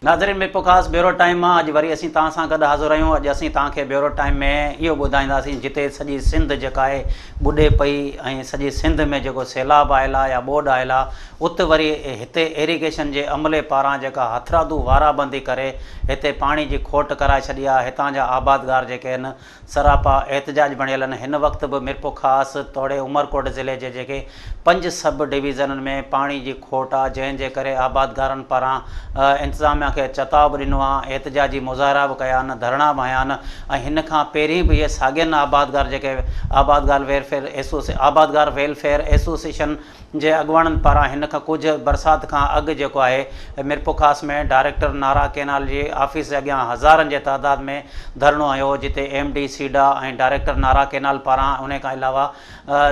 ناظرين Mirpurkhas bureau time مان اڄ وري اسين توهان سان گڏ حاضر آهيون اڄ اسين توهان کي بيورو ٽائيم ۾ اهو ٻڌائينداسين جتي سڄي سنڌ جيڪا آهي ٻڏي پئي ۽ سڄي سنڌ ۾ جيڪو سيلاب آيل آهي يا ٻوڏ آيل آهي ات وري هتي ايريگيشن جي عملي پاران جيڪا هٿرادو وارابندي ڪري هتي پاڻي جي کوٽ ڪرائي ڇڏي آهي هتان جا آبادگار جيڪي آهن سراپا احتجاج بڻيل آهن، هن وقت به ميرپورخاص توڙي عمرڪوٽ ضلعي جي جيڪي پنج سب ڊويزنن ۾ پاڻي جي کوٽ آ جنهن جي ڪري آبادگارن پاران انتظاميا کي چتاء به ڏنو آ احتجاجي مظاهرا به ڪيا آهن ڌرڻا به هنيا آهن ۽ هن کان پهرين به اهي ساڳين آبادگار جيڪي آبادگار ويلفيئر ايسوسي آبادگار ويلفيئر ايسوسيئيشن جي اڳواڻن پاران هن کان ڪجهه برسات کان اڳ جيڪو آهي ميرپورخاص ۾ ڊائريڪٽر نارا ڪينال جي آفيس جي اڳيان هزارن جي تعداد ۾ ڌرڻو هنيو هو جتي M D SIDA ۽ director Nara canal پاران انهي کان علاوه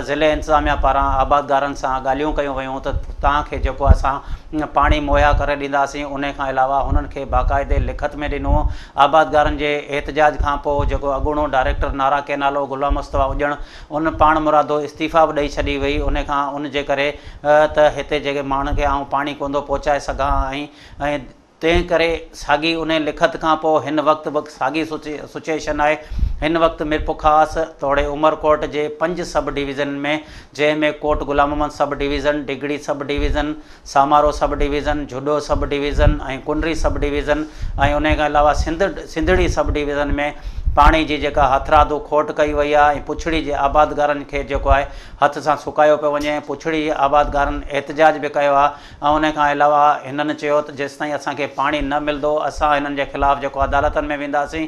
ضلعي انتظاميا پاران آبادگارن سان ڳالهيون ڪيون ويون ته توهان کي جيڪو اسان پاڻي مهيا ڪري ڏينداسين انهي کان علاوه هنن کي باقاعدي لکت ۾ ڏنو آبادگارن جي احتجاج کان پوء جيڪو اڳوڻو ڊائريڪٽر نارا ڪينال هو غلام مصطفيٰ اڄڻ ان پاڻمرادو استعيفيٰ به ڏئي ڇڏي وئي ان کان ان جي ڪري ته هتي جيڪي ماڻهن کي آئون پاڻي ڪونه ٿو پهچائي سگهان ۽ ۽ تنهن ڪري ساڳي انهي لکت کان پوء هن وقت به ساڳي سچوئيشن آهي هن وقت ميرپورخاص توڙي عمرڪوٽ جي پنج سب ڊويزنن ۾ جنهن ۾ Kot Ghulam Muhammad sub division, Digri sub division, Samaro sub division, Jhuddo sub division ۽ Kunri sub division ۽ انهي کان علاوه سنڌ سنڌڙي سب ڊويزن ۾ پاڻي جي جيڪا هٿرادو کوٽ ڪئي وئي آهي ۽ پڇڙي جي آبادگارن کي جيڪو آهي هٿ سان سڪايو پيو وڃي پڇڙي جي آبادگارن احتجاج به ڪيو آهي ۽ انهي کان علاوه هنن چيو ته جيستائين اسان کي پاڻي نه ملندو اسان هنن جي خلاف جيڪو عدالتن ۾ وينداسين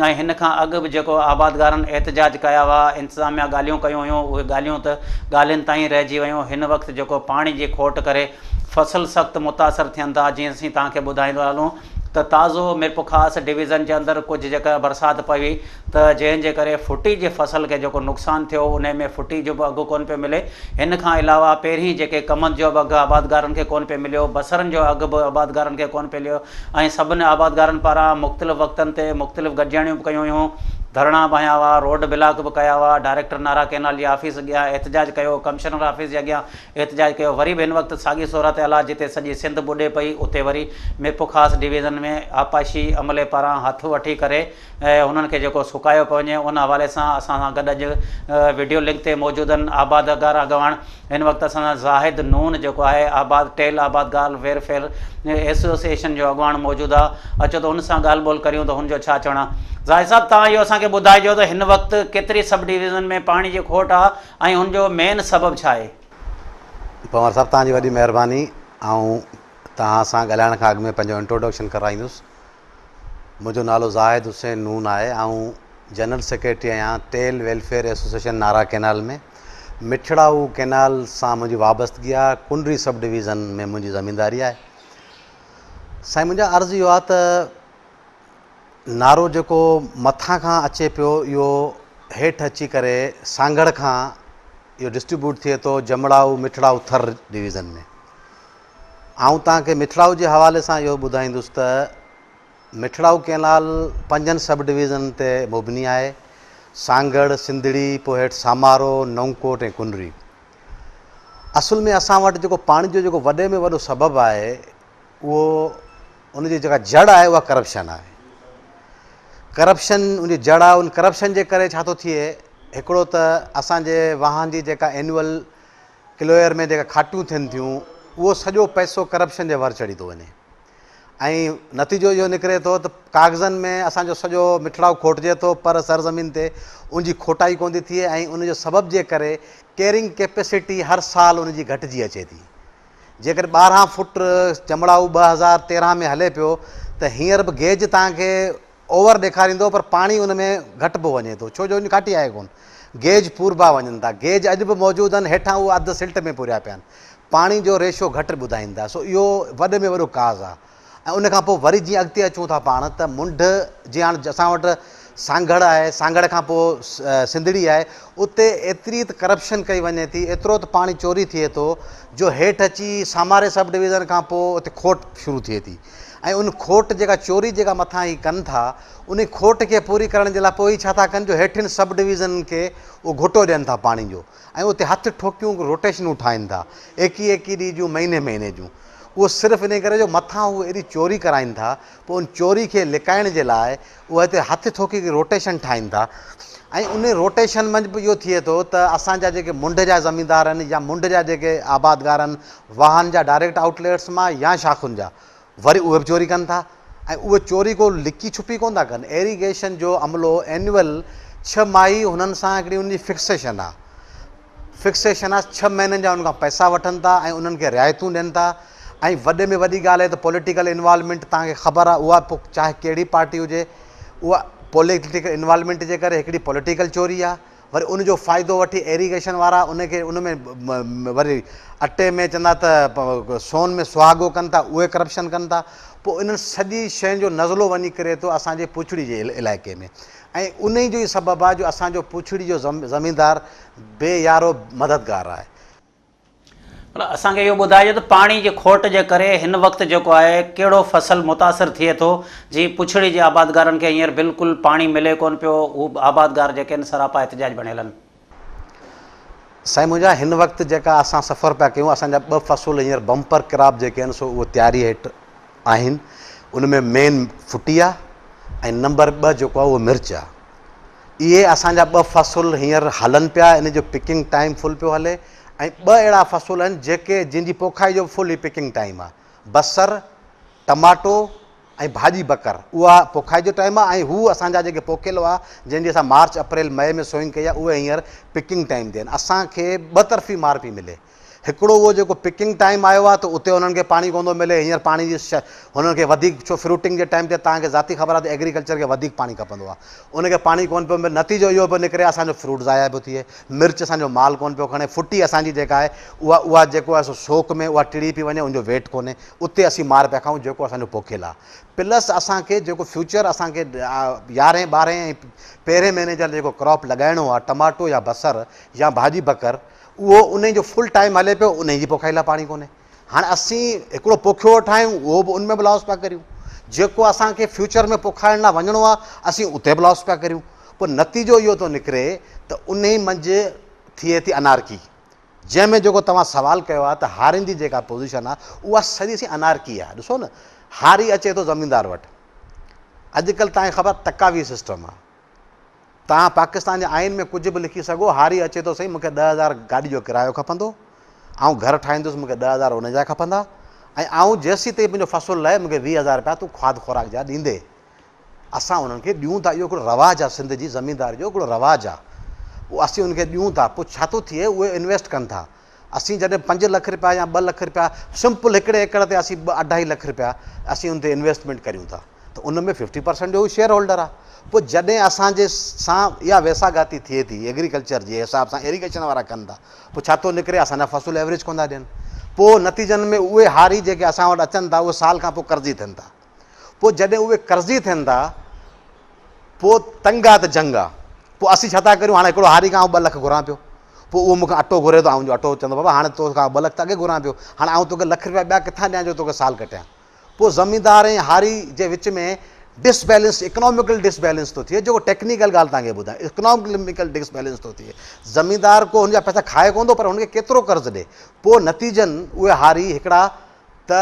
۽ هن کان اڳ به جيڪو آبادگارن احتجاج ڪيا هئا، انتظاميا ڳالهيون ڪيون هيون، اهي ڳالهيون ته ڳالهين تائين رهجي ويون، هن وقت جيڪو پاڻي جي کوٽ ڪري فصل سخت متاثر ٿين ٿا، جيئن اسين توهان کي ٻڌائيندو هلون ته تازو ميرپورخاص ڊويزن جي اندر ڪجهه جيڪا برسات پئي ته جنهن جي ڪري ڦٽي جي فصل کي جيڪو نقصان ٿيو انهي ۾ ڦٽي جو به اگهه ڪونه پيو ملي، هن کان علاوه پهرين جيڪي ڪمند جو به اگهه آبادگارن کي ڪونه پيو مليو، بصرن جو اگهه به آبادگارن کي ڪونه پيو مليو ۽ سڀني آبادگارن پاران مختلف وقتن تي مختلف گڏجاڻيون به ڪيون هيون، ڌرڻا به هنيا هئا، روڊ بلاڪ به ڪيا هئا، ڊائريڪٽر نارا ڪئنال جي آفيس اڳيان احتجاج ڪيو، ڪمشنر آفيس جي اڳيان احتجاج ڪيو، وري به هن وقت ساڳي صورتحال آهي، جتي سڄي سنڌ ٻڏي پئي، اتي وري ميرپورخاص ڊويزن ۾ آبپاشي عملي پاران هٿ وٺي ڪري هنن کي جيڪو سڪايو پيو وڃي ان حوالي سان اسان سان گڏ اڄ وڊيو لنڪ تي موجود آهن آبادگار اڳواڻ هن وقت اسان سان زاهد نون جيڪو آهي آباد ٽيل آبادگار ويلفيئر ايسوسيئيشن جو اڳواڻ موجود آهي اچو ته ان سان ڳالهه ٻولهه ڪريون ته هن جو ڇا چوڻ آهي زاهد صاحب توهان اهو اسان کي ٻڌائجو ته هن وقت ڪيتري سب ڊويزن ۾ پاڻي جي کوٽ آهي ۽ ان جو مين سبب ڇا آهي؟ پنهور صاحب توهان جي وڏي مهرباني آئون توهان سان ڳالهائڻ کان اڳ ۾ پنهنجو انٽروڊڪشن ڪرائيندس منهنجو نالو زاهد حسين نون آهي. آئون جنرل سيڪريٽري آهيان tail welfare association Nara canal ۾. Mithrao canal سان منهنجي وابستگي آهي. ڪنري سب ڊويزن ۾ منهنجي زمينداري آهي. سائين منهنجا عرض اهو آهي ته نارو جيڪو مٿان کان اچي پيو اهو هيٺ اچي ڪري سانگهڙ کان اهو ڊسٽريبيوٽ ٿئي ٿو جمڙائو مٺڙائو ٿر ڊويزن ۾. آئون توهان کي مٺڙائو جي حوالي سان اهو ٻڌائيندس ته مٺڙائو ڪئنال پنجن سب ڊويزنن تي مبني آهي، سانگهڙ، سنڌڙي، پوء هيٺ سامارو، نئونڪوٽ ۽ ڪنري. اصل ۾ اسان وٽ جيڪو پاڻي جو جيڪو وڏي ۾ وڏو سبب آهي اهو ان جي جيڪا جڙ آهي اها ڪرپشن آهي. ڪرپشن ان جي جڙ آهي ان ڪرپشن جي ڪري ڇا ٿو ٿئي هڪڙو ته اسان جي واهن جي جيڪا اينوئل ڪلوئر ۾ جيڪا کاٽيون ٿين ٿيون اهو سڄو پئسو ڪرپشن جي ور چڙهي ٿو وڃي ۽ نتيجو اهو نڪري ٿو ته ڪاغذن ۾ اسان جو سڄو مٺڙائو کوٽجي ٿو پر سرزمين تي ان جي کوٽائي ڪونه ٿي ٿئي ۽ ان جو سبب جي ڪري ڪيرنگ ڪيپيسٽي هر سال ان جي گهٽجي اچي ٿي جيڪڏهن 12 فٽ چمڙائو 2013 ۾ هلي پيو ته هينئر به گيج توهان کي اوور ڏيکاريندو پر پاڻي ان ۾ گهٽبو وڃي ٿو ڇو جو ان ڪاٽي آهي ڪون گيج پوربا وڃن ٿا گيج اڄ به موجود آهن هيٺان اهو اڌ سلٽ ۾ پوريا پيا آهن پاڻي جو ريشو گهٽ ٻڌائين ٿا سو اهو وڏي ۾ وڏو ڪاز آهي ۽ ان کان پوء وري جيئن اڳتي اچون ٿا پاڻ ته منڍ جيئن هاڻ اسان وٽ سانگهڙ آهي سانگهڙ کان پوء سنڌڙي آهي اتي ايتري ته ڪرپشن ڪئي وڃي ٿي ايترو ته پاڻي چوري ٿئي ٿو جو هيٺ اچي ساماري سب ڊويزن کان پوء اتي کوٽ شروع ٿئي ٿي ۽ ان کوٽ جيڪا چوري جيڪا مٿان هي ڪن ٿا انهي کوٽ کي پوري ڪرڻ جي لاء پوء هي ڇا ٿا ڪن جو هيٺين سب ڊويزنن کي اهو گهوٽو ڏين ٿا پاڻي جو ۽ اتي هٿ ٺوڪيون روٽيشنون ٺاهين ٿا ايڪيهه ايڪيهه ڏينهن جون مهيني مهيني جون اهو صرف انهي ڪري جو مٿان هو ايڏي چوري ڪرائين ٿا پوء ان چوري کي لڪائڻ جي لاء اهي هتي هٿ ٺوڪي هڪڙي روٽيشن ٺاهين ٿا ۽ انهي روٽيشن منجهه به اهو ٿئي ٿو ته اسان جا جيڪي منڍ جا زميندار آهن يا منڍ جا جيڪي آبادگار آهن واهن جا ڊائريڪٽ آئوٽليٽس مان يا شاخن جا وري اهي به چوري ڪن ٿا ۽ اهي چوري ڪو لڪي ڇپي ڪونه ٿا ڪن ايريگيشن جو عملو اينوئل ڇهه ماهي هنن سان هڪڙي ان جي فڪسيشن آهي فڪسيشن آهي ڇهه مهينن جا ان کان پئسا وٺن ٿا ۽ انهن کي رعايتون ڏين ٿا ۽ وڏي ۾ وڏي ڳالهه آهي ته پوليٽيڪل انوالومينٽ توهان کي خبر آهي اها پوء چاهي ڪهڙي پارٽي هجي اها پوليٽيڪل انوالومينٽ جي ڪري هڪڙي پوليٽيڪل چوري آهي وري ان جو فائدو وٺي ايريگيشن وارا ان کي ان ۾ وري اٽي ۾ چوندا ته سون ۾ سهاڳو ڪن ٿا اهي ڪرپشن ڪن ٿا پوء انهن سڄي شين جو نزلو وڃي ڪري ٿو اسان جي پوڇڙي جي علائقي ۾ ۽ انهي جو ئي سبب آهي جو اسان جو پوڇڙي جو زميندار بي يارو مددگار آهي. پر اسان کي اهو ٻڌائجو ته پاڻي جي کوٽ جي ڪري هن وقت جيڪو آهي ڪهڙو فصل متاثر ٿئي ٿو جي پڇڙي جي آبادگارن کي هينئر بلڪل پاڻي ملي ڪونه پيو هو آبادگار جيڪي آهن سراپا احتجاج بڻيل آهن. سائين منهنجا هن وقت جيڪا اسان سفر پيا ڪيون اسان جا ٻه فصل هينئر بمپر ڪراپ جيڪي آهن سو اهي تياري هيٺ آهن ان ۾ مين ڦٽي آهي ۽ نمبر ٻه جيڪو آهي اهو مرچ آهي. اهي اسان جا ٻه فصل هينئر هلن پيا ان جو پڪنگ ٽائيم فل پيو هلي ۽ ٻه اهڙا فصل آهن جيڪي جن جي پوکائي جو به فل هي پڪنگ ٽائيم آهي بصر ٽماٽو ۽ ڀاڄي بڪر اها پوکائي جو ٽائيم آهي ۽ هو اسان جا جيڪي پوکيل هئا جن جي اسان مارچ اپريل مئي ۾ سوئنگ ڪئي آهي اهي هينئر پڪنگ ٽائيم تي آهن اسان کي ٻه طرفي مار پئي ملي هڪڙو اهو جيڪو پڪنگ ٽائيم آيو آهي ته اتي انهن کي پاڻي ڪونه ٿو ملي هينئر پاڻي جي هنن کي وڌيڪ ڇو فروٽنگ جي ٽائيم تي توهان کي ذاتي خبر آهي ته ايگريڪلچر کي وڌيڪ پاڻي کپندو آهي ان کي پاڻي ڪونه پيو ملي نتيجو اهو پيو نڪري اسان جو فروٽ ضايع پيو ٿئي مرچ اسان جو مال ڪونه پيو کڻي ڦٽي اسان جي جيڪا آهي اها اها جيڪو آهي سو سوڪ ۾ اها ٽڙي پئي وڃي ان جو ويٽ ڪونهي اتي اسين مار پيا کائون جيڪو اسان جو پوکيل آهي پلس اسان کي جيڪو فيوچر اسان کي يارهين ٻارهين ۽ پهرين مهيني جا جيڪو ڪراپ لڳائڻو آهي ٽماٽو يا بصر يا ڀاڄي ڀڪر اهو انهي جو فل ٽائيم هلي پيو انهي جي پوکائي لاء پاڻي ڪونهي هاڻي اسين هڪڙو پوکيو ويٺا آهيون اهو به ان ۾ به لاس پيا ڪريون جيڪو اسان کي فيوچر ۾ پوکائڻ لاء وڃڻو آهي اسين اتي به لاس پيا ڪريون پوء نتيجو اهو ٿو نڪري ته انهي منجهه ٿئي ٿي انارڪي جنهن ۾ جيڪو توهان سوال ڪيو آهي ته هارين جي جيڪا پوزيشن آهي اها سڄي سي انارڪي آهي ڏسو نه هاري اچي ٿو زميندار وٽ اڄڪلهه توهان کي خبر تقاوي سسٽم آهي توهان پاڪستان جي آئين ۾ ڪجهه به لکي سگهو، هاري اچي ٿو سائين مون کي 10,000 گاڏي جو ڪرايو کپندو، آئون گهر ٺاهيندس مون کي 10,000 ان جا کپندا ۽ آئون جيسيتائين منهنجو فصل لهي مون کي 20,000 رپيا تون کاڌ خوراڪ جا ڏيندي. اسان انهن کي ڏيون ٿا اهو هڪڙو رواج آهي سنڌ جي زمينداري جو هڪڙو رواج آهي اهو اسين انهن کي ڏيون ٿا پوء ڇا ٿو ٿئي اهي انويسٽ ڪن ٿا اسين جڏهن پنج لک رپيا يا ٻه لک رپيا سمپل هڪڙي ايڪڙ تي اسين ٻه اڍائي لک رپيا اسين ان تي انويسٽمينٽ ڪريون ٿا ته ان ۾ ففٽي پرسنٽ جو هو شيئر هولڊر آهي پوء جڏهن اسان جي سان اها ويساهه گهاتي ٿئي ٿي ايگريڪلچر جي حساب سان ايريگيشن وارا ڪن ٿا پوء ڇا ٿو نڪري اسان جا فصل ايوريج ڪونه ٿا ڏين پوء نتيجن ۾ اهي هاري جيڪي اسان وٽ اچن ٿا اهي سال کان پوء قرضي ٿين ٿا پوء جڏهن اهي قرضي ٿين ٿا پوء تنگ آ ته جنگ آ پوء اسين ڇا ٿا ڪريون هاڻي هڪڙو هاري کان آئون ٻه لک گهران پيو پوء اهو مون کان اٽو گهري ٿو آئون جو اٽو چوندو بابا هاڻي تو کان ٻه لک ته اڳي گهران پيو هاڻي آئون توکي لک رپيا ٻيا ڪٿان ڏيان جو توکي سال ڪٽيان پوء زميندار ۽ هاري جي وچ ۾ disbalance economical disbalance ٿو ٿئي جيڪو ٽيڪنيڪل ڳالهه توهان کي ٻڌايان اڪناميڪل ڊس بيلنس ٿو ٿئي زميندار ڪو هن جا پئسا کائي ڪونه ٿو پر هن کي ڪيترو قرض ڏي پوء نتيجن اهي هاري هڪڙا ته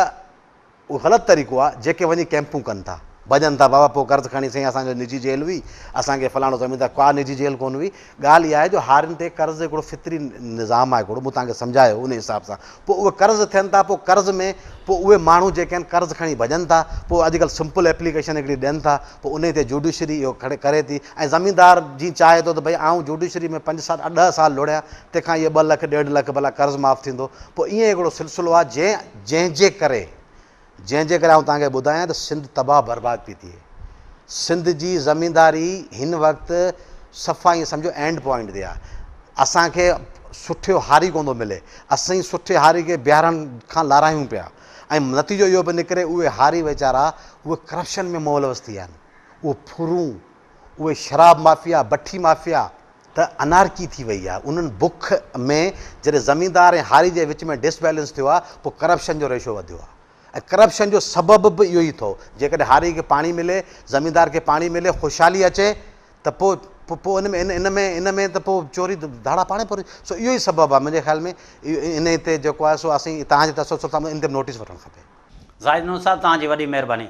اهو غلط طريقو آهي جيڪي وڃي ڪئمپون ڪن ٿا ڀڄن ٿا بابا پوء قرض کڻي سائين اسان جو نجي جيل هئي اسان کي فلاڻو زميندار ڪا نجي جيل ڪونه هئي ڳالهه اها آهي جو هارين تي قرض هڪڙو فطري نظام آهي هڪڙو مون توهان کي سمجهايو ان حساب سان پوء اهي قرض ٿين ٿا پوء قرض ۾ پوء اهي ماڻهو جيڪي آهن قرض کڻي ڀڄن ٿا پوء اڄڪلهه سمپل ايپليڪيشن هڪڙي ڏين ٿا پوء انهي تي جوڊيشري اهو کڙي ڪري ٿي ۽ زميندار جي چاهي ٿو ته ڀئي آئون جوڊيشري ۾ پنج سال ڏهه سال لڙيان تنهن کان اهي ٻه لک ڏيڍ لک ڀلا قرض معاف ٿيندو پوء ائين هڪڙو سلسلو آهي جنهن جنهن جي ڪري جنهن جي ڪري آئون توهان کي ٻڌايان ته سنڌ تباهه برباد پئي ٿئي. سنڌ جي زمينداري هن وقت صفا ائين سمجهو اينڊ پوائنٽ تي آهي. اسان کي سٺو هاري ڪونه ٿو ملي. اسين سٺي هاري کي بيهارڻ کان لاراهيون پيا ۽ نتيجو اهو پيو نڪري اهي هاري ويچارا اهي ڪرپشن ۾ ملوث ٿي ويا آهن. اهي ڦرون، اهي شراب مافيا، بٺي مافيا، ته انارڪي ٿي وئي آهي انهن بک ۾ جڏهن زميندار ۽ هاري جي وچ ۾ ڊس بيلنس ٿيو آهي پوء ڪرپشن جو ريشو وڌيو آهي ۽ ڪرپشن جو سبب به اهو ئي اٿو جيڪڏهن هاري کي پاڻي ملي زميندار کي پاڻي ملي خوشحالي اچي ته پوء پوء پوء ان ۾ ان ۾ ان ۾ ته پوء چوري ڌاڙا پاڻ پوري. سو اهو ئي سبب آهي منهنجي خيال ۾ انهي تي جيڪو آهي سو اسين توهان جي تسلسل سان ان تي به نوٽيس وٺڻ کپي. زاهد نون صاحب توهان جي وڏي مهرباني.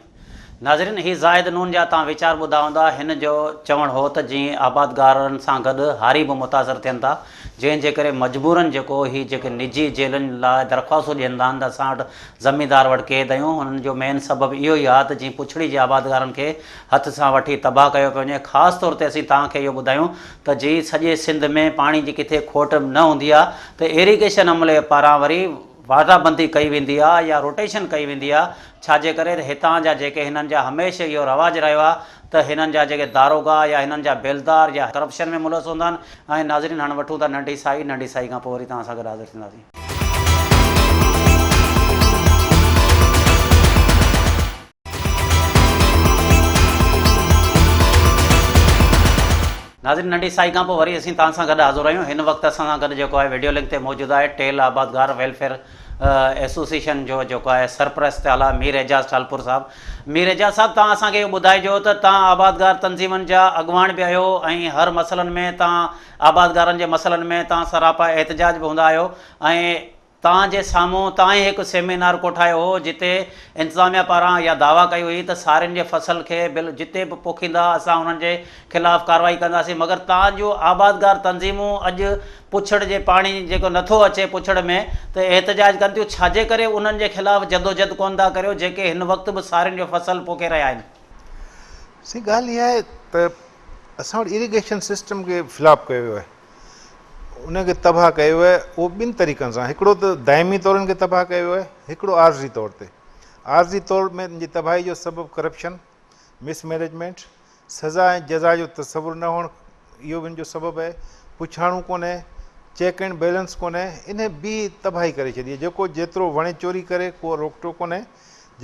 ناظرين هي زاهد نون جا توهان ويچار ٻڌا هوندا هن جو چوڻ هو ته جيئن آبادگارن سان گڏ هاري به متاثر ٿين ٿا جنهن جي ڪري مجبورن جيڪو هي جيڪي نجي جيلن لاء درخواستون ڏين ٿا ته اسان وٽ زميندار وٽ قيد آهيون هنن جو مين سبب اهو ئي آهي ته جيئن پڇڙي جي آبادگارن کي هٿ سان وٺي تباهه ڪيو پيو وڃي خاص طور تي اسين توهان کي اهو ٻڌايون ته جي سڄي سنڌ ۾ پاڻي جي ڪٿي کوٽ نه هوندي آهي ته ايريگيشن عملي پاران وري وارده بندي ڪئي ويندي آ يا روٽيشن ڪئي ويندي آ ڇا جي ڪري ته هتان جا جيڪي هنن جا هميشه اهو رواج رهيو آ ته هنن جا جيڪي داروغا يا هنن جا بيلدار يا ڪرپشن ۾ ملوث هوندا آهن ۽ ناظرين هاڻ وٺون ٿا ننڍي سائي ننڍي سائي کان پوء وري توهان سان گڏ حاضر ٿينداسين. ناظرين ننڍي سائي کان پوء وري اسين توهان سان گڏ حاضر آهيون هن وقت اسان سان گڏ جيڪو آهي ويڊيو لنڪ تي موجود آهي ٽيل آبادگار ويلفيئر ايسوسيئيشن جو جيڪو آهي سرپرست اعليٰ مير اعجاز ٽالپور صاحب مير اعجاز صاحب توهان اسان کي اهو ٻڌائجو ته توهان آبادگار تنظيمن جا اڳواڻ به آهيو ۽ هر مسئلن ۾ توهان آبادگارن جي مسئلن ۾ توهان سراپا احتجاج به هوندا آهيو ۽ توهان جي سامهون توهان ئي هڪ سيمينار ڪوٺايو هو جتي انتظاميا پاران اها دعويٰ ڪئي هئي ته سارين جي فصل کي بل جتي به پوکيندا اسان انهن جي خلاف ڪارروائي ڪنداسين مگر توهان جون آبادگار تنظيمون اڄ پڇڙ جي پاڻي جيڪو نٿو اچي پڇڙ ۾ ته احتجاج ڪن ٿيون ڇاجي ڪري انهن جي خلاف جدوجھد ڪونه ٿا ڪريو جيڪي هن وقت به سارين جو فصل پوکي رهيا آهن. سائين ڳالهه اها آهي ته اسان وٽ ايريگيشن سسٽم کي فلاپ ڪيو ويو آهي. ان کي تباهه ڪيو ويو آهي اهو ٻن طريقن سان هڪڙو ته دائمي طور ان کي تباهه ڪيو ويو آهي هڪڙو عارضي طور تي عارضي طور ۾ ان جي تباهي جو سبب ڪرپشن مس مئنيجمينٽ سزا ۽ جزا جو تصور نه هئڻ اهو به ان جو سبب آهي پڇاڻو ڪونهي چيڪ اينڊ بيلنس ڪونهي ان به تباهي ڪري ڇڏي آهي جيڪو جيترو وڻي چوري ڪري ڪو روڪ ٽوڪ ڪونهي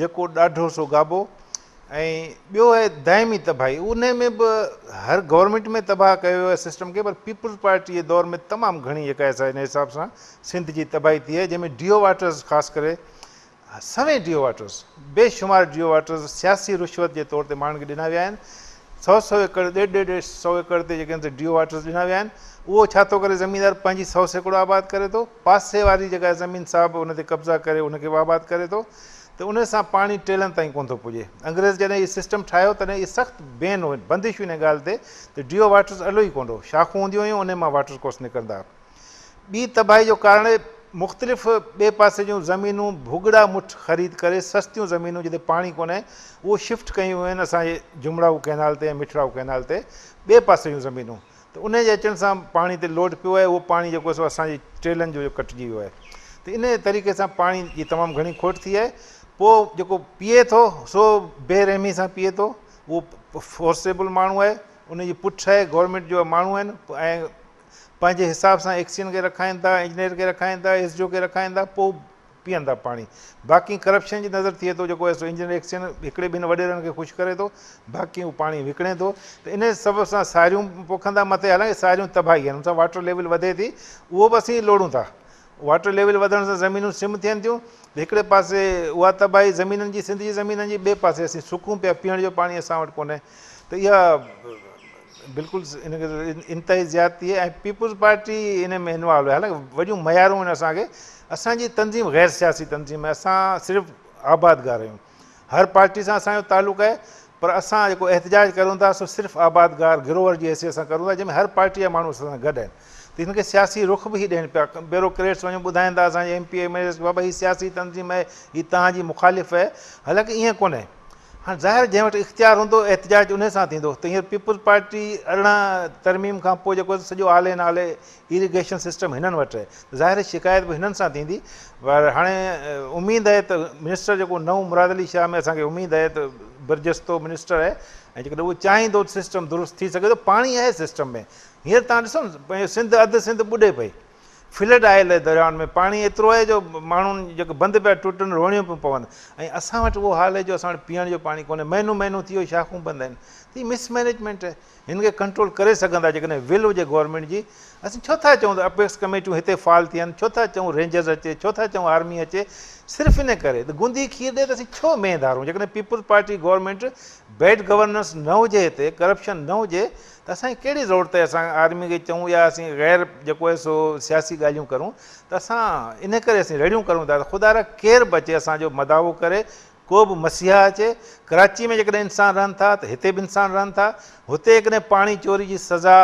جيڪو ڏاڍو سو گابو ۽ ٻيو آهي دائمي تباهي انهي ۾ به هر گورنمينٽ ۾ تباهه ڪيو ويو آهي سسٽم کي پر پيپلز پارٽي جي دور ۾ تمام گهڻي جيڪا آهي سا ان حساب سان سنڌ جي تباهي ٿي آهي جنهن ۾ ڊيو واٽرز خاص ڪري سوين ڊيو واٽرز بي شمار ڊيو واٽرز سياسي رشوت جي طور تي ماڻهن کي ڏنا ويا آهن سو سو ايڪڙ ڏيڍ ڏيڍ سو ايڪڙ تي جيڪي آهن ڊيو واٽرز ڏنا ويا آهن اهو ڇا ٿو ڪري زميندار پنهنجي 100% آباد ڪري ٿو پاسي واري جيڪا زمين سا به ان تي قبضا ڪري ان کي به آباد ڪري ٿو ته ان سان پاڻي ٽيلن تائين ڪونه ٿو پڄي. انگريز جڏهن هي سسٽم ٺاهيو تڏهن اهي سخت بين هو، بندش هئي ان ڳالهه تي ته ڊيو واٽرز الو ئي ڪونه هو، شاخون هونديون هيون انهن مان واٽر ڪورس نڪرندا ها. ٻي تباهي جو ڪارڻ مختلف ٻئي پاسي جون زمينون ڀڳڙا مٺ خريد ڪري سستيون زمينون جتي پاڻي ڪونهي اهو شفٽ ڪيون ويون آهن اسان جي جمڙائو ڪئنال تي ۽ مٺڙائو ڪئنال تي ٻئي پاسي جون زمينون ته انهي جي اچڻ سان پاڻي تي لوڊ پيو آهي اهو پاڻي جيڪو سو اسان جي ٽيلن جو ڪٽجي ويو آهي ته انهي طريقي سان پاڻي جي تمام گهڻي کوٽ ٿي آهي پوء جيڪو پيئي ٿو سو بي رحمي سان پيئي ٿو اهو فورسيبل ماڻهو آهي ان جي پٺ آهي گورنمينٽ جو ماڻهو آهن ۽ پنهنجي حساب سان ايڪسين کي رکائين ٿا انجنيئر کي رکائين ٿا ايس ڊي او کي رکائين ٿا پوء پيئن ٿا پاڻي باقي ڪرپشن جي نظر ٿئي ٿو جيڪو ايسو انجنيئر ايڪسين هڪڙي ٻن وڏيرن کي خوش ڪري ٿو باقي هو پاڻي وڪڻي ٿو ته ان سبب سان ساريون پوکندا مٿي حالانڪه ساريون تباهي آهن ان سان واٽر ليول وڌي ٿي اهو به اسين لوڙون ٿا واٽر ليول وڌڻ سان زمينون سم ٿين ٿيون ته هڪڙي پاسي اها تباهي زمينن جي سنڌ جي زمينن جي ٻئي پاسي اسين سڪون پيا پيئڻ جو پاڻي اسان وٽ ڪونهي ته اها بلڪل ان کي انتهائي زيادتي آهي ۽ پيپلز پارٽي ان ۾ انوالو آهي حالانڪه وڏيون معيارون آهن اسان کي اسان جي تنظيم غير سياسي تنظيم آهي اسان صرف آبادگار آهيون هر پارٽي سان اسان جو تعلق آهي پر اسان جيڪو احتجاج ڪريون ٿا سو صرف آبادگار گروور جي حيثيت سان ڪريون ٿا جنهن ۾ هر پارٽي جا ماڻهو اسان سان گڏ آهن ته هن کي سياسي رخ به هي ڏين پيا بيوروڪريٽس وڃو ٻڌائين ٿا اسان جي M P M L As بابا هي سياسي تنظيم آهي هي توهان جي مخالف آهي حالانڪه ائين ڪونهي هاڻ ظاهر جنهن وٽ اختيار هوندو احتجاج انهي سان ٿيندو ته هينئر پيپلز پارٽي 18 ترميم کان پوء جيڪو سڄو آلي نالي ايريگيشن سسٽم هنن وٽ آهي ته ظاهر شڪايت به هنن سان ٿيندي پر هاڻي اميد آهي ته منسٽر جيڪو نئون مراد علي شاهه ۾ اسان کي اميد آهي ته برجستو منسٽر آهي ۽ جيڪڏهن اهو چاهيندو ته سسٽم درست ٿي سگهي ٿو پاڻي آهي سسٽم ۾ هينئر تان ڏسو نه سنڌ اڌ سنڌ ٻڏي پئي فلڊ آيل آهي دريائن ۾ پاڻي ايترو آهي جو ماڻهن جيڪي بند پيا ٽٽن روڻيون پيون پون ۽ اسان وٽ اهو حال آهي جو اسان وٽ پيئڻ جو پاڻي ڪونهي مهينو مهينو ٿي ويو شاخون بند آهن ته هي مس مئنيجمينٽ آهي هن کي ڪنٽرول ڪري سگهندا جيڪڏهن ول هجي گورنمينٽ جي اسين ڇو ٿا چئون ته اپيڪس ڪميٽيون هتي فعال ٿين ڇو ٿا چئون رينجرز اچي ڇو ٿا چئون آرمي اچي صرف ان ڪري ته گوندي کير ڏي ته اسين ڇو مينهن ڌارون جيڪڏهن peoples party government bad governance نه هجي هتي ڪرپشن نه هجي ته اسان کي ڪهڙي ضرورت آهي اسان آرمي کي چئون يا اسين غير جيڪو آهي سو سياسي ڳالهيون ڪرون ته اسان ان ڪري اسين رڙيون ڪرون ٿا ته خدارا ڪير به اچي اسان جو مداوو ڪري ڪو به مسيحا اچي ڪراچي ۾ جيڪڏهن انسان رهن ٿا ته هتي به انسان رهن ٿا هتي جيڪڏهن پاڻي چوري جي سزا